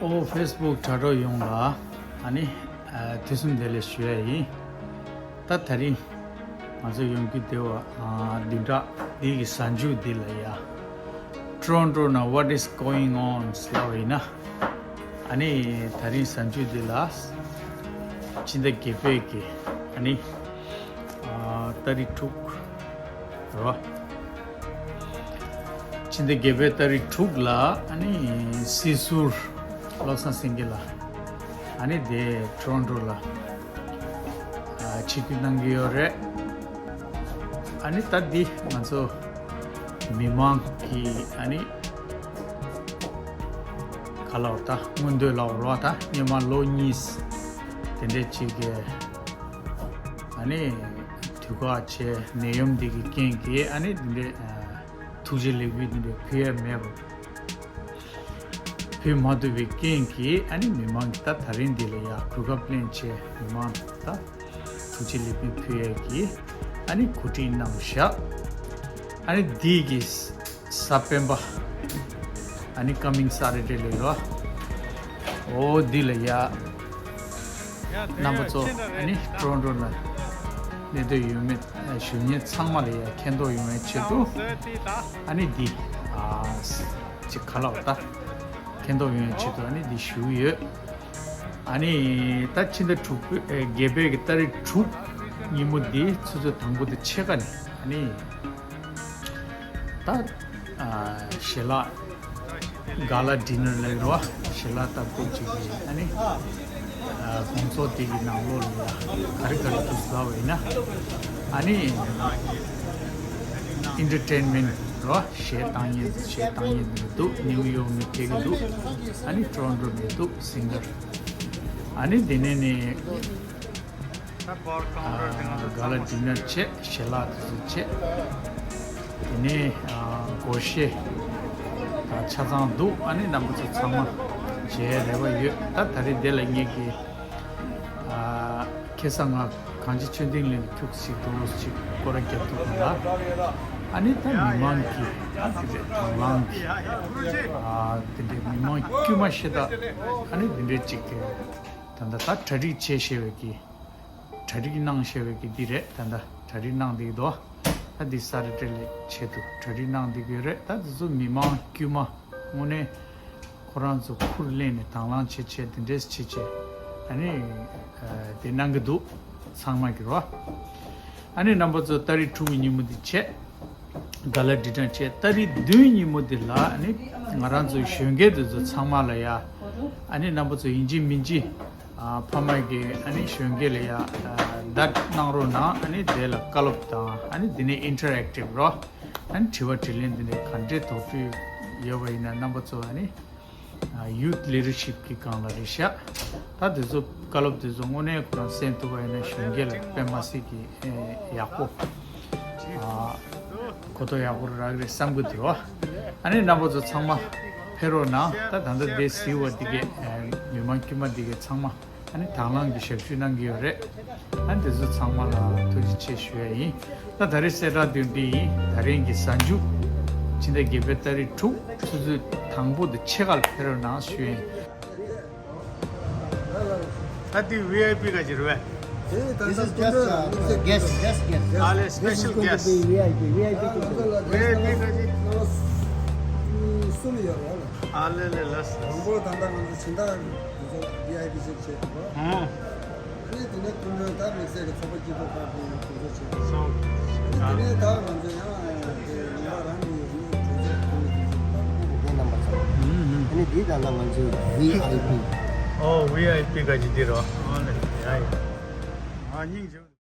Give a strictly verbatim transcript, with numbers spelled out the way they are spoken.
ཨོ་ཕེ་སི་བུག་དྲ་གྲོགས་ཡོངས་ལ་ཨ་ནི་ཨ་དུས་གསུམ་བདེ་ལེགས་ཞུ་ཡ་ཡིན། ད་དེ་རིང་ང་ཚོ་ཡོང་རྒྱུ་དེ་བ་ཨ་བདུན་ཕྲག་འདི་གི་གཟའ་མཇུག་འདི་ལ་ཡ། Toronto ན་What is going on ཟེར་བ་ཡིན་ན། ཨ་ནི་དེ་རིང་གཟའ་མཇུག་འདི་ལ་ཕྱི་ཟླ་བརྒྱད་པའི་གི་ཨ་ནི་ཨ་ཏ་རིག་དྲུག་རེད་བ། ཕྱི་ཟླ་བརྒྱད་པའི་ཏ་རིག་དྲུག་ལ་ཨ་ནི་སྲིད་ཟུར་བློ་བཟང་སེང་གེ་ལགས་ཨ་ནི་དེ་Toronto ལ་ཨ་ཆིབས་བསྒྱུར་གནང་གི་ཡོད་རེད། ཨ་ནི་ད་འདི་ང་ཚོ་མི་མང་གི་ཨ་ནི་ག་ལབ་ད་མངོན་འདོད་ལབ་རོགས་ད་སྔོན་མ་ལོ་གཉིས་དེ་འདྲས་ཅིག་གི་ཨ་ནི་དུས་བཀག་བྱས་ནད་ཡམས་འདི་གི་རྐྱེན་གྱིས་ཨ་ནི་འདི་འདྲས་ཐུགས་རྗེ་ལེགས་འབུལ་འདི་འདྲས་ཕུལ་ཡས་མེད་པ། ཕུལ་མ་ཐུབ་པའི་རྐྱེན་གྱིས་ཨ་ནི་མི་མང་གིས་ད་དེ་རིང་འདི་ལ་ཡ་གོ་སྐབས་ལེན་བྱས་མི་མང་ད་ཐུགས་རྗེ་ལེགས་འབུལ་ཕུལ་ཡས་ཀྱི་ཨ་ནི་གོ་སྒྲིག་གནང་བཞག་ཨ་ནི་འདི་གི་གཟའ་སྤེན་པ་ཨ་ནི་coming Saturday ལ་ཡོད། ཨོ་འདི་ལ་ཡ་རྣམ་པ་ཚོ་ཨ་ནི་Toronto ན་གནས་སྡོད་ཡོད་མེད་ཞུ་མཁན་ཚང་མ་ལ་ཡ་མཁྱེན་རྟོགས་ཡོང་བའི་ཆེད་དུ་ཨ་ནི་འདི་ཨ་ཅིག་ག་ལབ་ད་མཁྱེན་རྟོགས་ཡོང་བའི་ཆེད་དུ་ཨ་ནི་འདི་ཞུ་གི་ཡོད། ཨ་ནི་ད་ཕྱི་ཟླ་དྲུག་པའི་ཨེ་བརྒྱད་པའི་གི་ཏ་རིག་དྲུག་ཉིན་མོ་འདི་ཆུ་ཚོད་དང་པོ་དང་ཕྱེད་ཀ་ནས་ཨ་ནི་ད་ཨ་ཞལ་ལག་gala dinner ལབ་རོ་ཞལ་ལག་བསྟར་སྤོ་བྱེད་ཀྱི་ཨ་ནི་ཨ་དགོང་ཚོགས་འདི་གི་ནང་ལོགས་ལ་ཡ་ག་རེ་ག་རེ་འདུག་ཟེར་བ་ཡིན་ན་ཨ་ནི་entertainment རོ་གཞས་བཏང་མཁན་གཞས་བཏང་མཁན་འདུག་ནིའུ་ཡོག་ནས་ཕེབས་ཀྱི་འདུག་ཨ་ནི་Toronto ནས་འདུག་singer ཨ་ནི་དེ་ནས་ནི་gala dinner བྱས་ཞལ་ལག་དེ་ཚོ་བྱས། དེ་ནས་སྒོར་གཞས་དང་ཆ་ཚང་འདུག་ཨ་ནི་རྣམ་པ་ཚོ་ཚང་མ་མཇལ་རེ་བ་ཡོད། ད་ད་རེས་འདི་ལ་ངེད་ཀྱི་ཁ་སང་ང་གངས་ཅན་ཆོས་ལྡན་གླིང་ལ་ཁྱུག་ཅིག་འགྲོ་རོགས་ཅིག་སྐོར་ར་རྒྱབ་ཐུབ་པ་ལ། ཨ་ནི་ད་མི་མང་གི་ཨ་དེ་འདྲའི་དང་བླངས་ཀྱི་ཨ་དེ་འདྲའི་མི་མང་དཀྱུས་མ་ཤ་སྟག་ཨ་ནི་དེ་འདྲའི་ཅིག་གི་ད་ལྟ་ད་གྲ་སྒྲིག་བྱེད་ཤེས་པའི་གི་གྲ་སྒྲིག་གནང་ཤེས་པའི་གི་འདི་རེད། ད་ལྟ་གྲ་སྒྲིག་གནང་བསྡད་ཀྱི་འདུག་ད་འདི་Saturday ལ་ཆེད་དུ་གྲ་སྒྲིག་གནང་བསྡད་ཀྱི་ཡོད་རེད། ད་དེ་ཚོ་མི་མང་དཀྱུས་མ་དངོས་གནས་ཁོ་རང་ཚོ་ཁུར་ལེན་ནས་དང་བླངས་བྱེད་བྱེད་དེ་འདྲས་བྱེད་བྱེད་ཨ་ནི་དེ་གནང་གི་འདུག་ཚང་མ་གི་རོ། ཨ་ནི་རྣམ་པ་ཚོ་ཏ་རིག་དྲུག་གི་ཉིན་མོ་འདི་བྱས། gala dinner བྱས། ཏ་རིག་བདུན་ཉིན་མོ་འདི་ལ་ཨ་ནི་ང་རང་ཚོའི་གཞོན་སྐྱེས་དེ་ཚོ་ཚང་མ་ལ་ཡ་ཨ་ནི་རྣམ་པ་ཚོ་ཡིན་གཅིག་མིན་གཅིག་ཨ་ཕ་མ་གི་ཨ་ནི་གཞོན་སྐྱེས་ལ་ཡ་ཨ་བརྡ་གནང་རོགས་གནང་། ཨ་ནི་དེ་ལ་བཀའ་སློབ་དང་ཨ་ནི་དེ་ནས་interactive རོ། ཨ་ནི་དྲི་བ་དྲིས་ལན་འདི་འདྲའི་ག་འདྲའི་དོགས་འདྲི་ཡོད་པ་ཡིན་ན་རྣམ་པ་ཚོ་ཨ་ནི་ཨ་youth leadership གི་སྒང་ལ་རེད་ཤག་ད་དེ་ཚོ་བཀའ་སློབ་དེ་ཚོ་དངོས་གནས་ཁོ་རང་གསན་ཐུབ་པ་ཡིན་ན་གཞོན་སྐྱེས་ལ་དཔེ་མ་སྲིད་ཀྱི་ཨེ་ཡག་པོ་ཨ་གོ་རྟོགས་ཡག་པོ་རག་རེད་བསམ་གྱི་འདུག་ཨ་ནི་རྣམ་པ་ཚོ་ཚང་མ་ཕེབས་རོགས་གནང་། ད་ད་ལྟ་འདི་གཟིགས་པ་འདི་གས་ཨེ་མི་མང་དཀྱུས་མ་འདི་གས་ཚང་མ་ཨ་ནི་དང་བླངས་ཀྱི་ཞབས་ཞུ་གནང་གི་ཡོད་རེད། ཨ་ནི་དེ་ཚོ་ཚང་མ་ལ་ཐུགས་རྗེ་ཆེ་ཞུ་ཡ་ཡིན། ད་ད་རེས་གསལ་བསྒྲགས་དོན་འདི་ཡིན། ད་རིང་གི་གཟའ་མཇུག་ཕྱི་ཟླ་བརྒྱད་པའི་ཏ་རིག་དྲུག་ཆུ་ཚོད་དང་པོ་དང་ཕྱེད་ཀ་ལ་ཕེབས་རོགས་གནང་ཞུ་ཡ་ཡིན། ད་འདི་ཝི་ཨའི་པི་ག་ཅིག་རེད་པས། དེ་ད་This is ལྟ་just, སྐུ་མགྲོན་uh, this is guest, guest, guest. ཨ་ལེ་སི་པེ་ཤལ་གྷེ་སི་ཊི། This is going to be ཝི་ཨའི་པི་ཊི་ཀེ་ཊི། ཝི་ཨའི་པི་ག་ཅིག་གསུམ་ཡོད་རེད་ལ། ཨ་ལེ་ལེ་ལ། དང་པོ་ད་ལྟ་ང་ཚོ་སྦྱིན་བདག་དེ་ཚོ་ཝི་ཨའི་པི་ཅིག་བྱེད་དགོས། ཨོ། ཨ་ནི་དེ་ནས་སྐུ་མགྲོན་ད་དམིགས་བསལ་གྱི་ཚོགས་པ་སྐྱིད་སྡུག་ཁང་གི་དེ་ཚོ་བྱེད་དགོས། སོང་། ཨ་ནི་དེ་ནས་ད་ང་ཚོ་ཡང་དེ་ཡིན་པ་རང་གི་ཡིན་གྲོས་ཚོགས་ཀྱི་དེ་ཚོ་ད་སྐུ་མགྲོན་རྣམ་པ་ཚོ། ཨ་ནི་དེ་ད་ལྟ་ང་ཚོའི་ཝི་ཨའི་པི། ཨོ་ཝི་ཨའི་པི་ག་ཅིག་འདི་རོ། ཨ་ལེ་ཡ་ཡ། ཨ་སྙིང་རྗེ།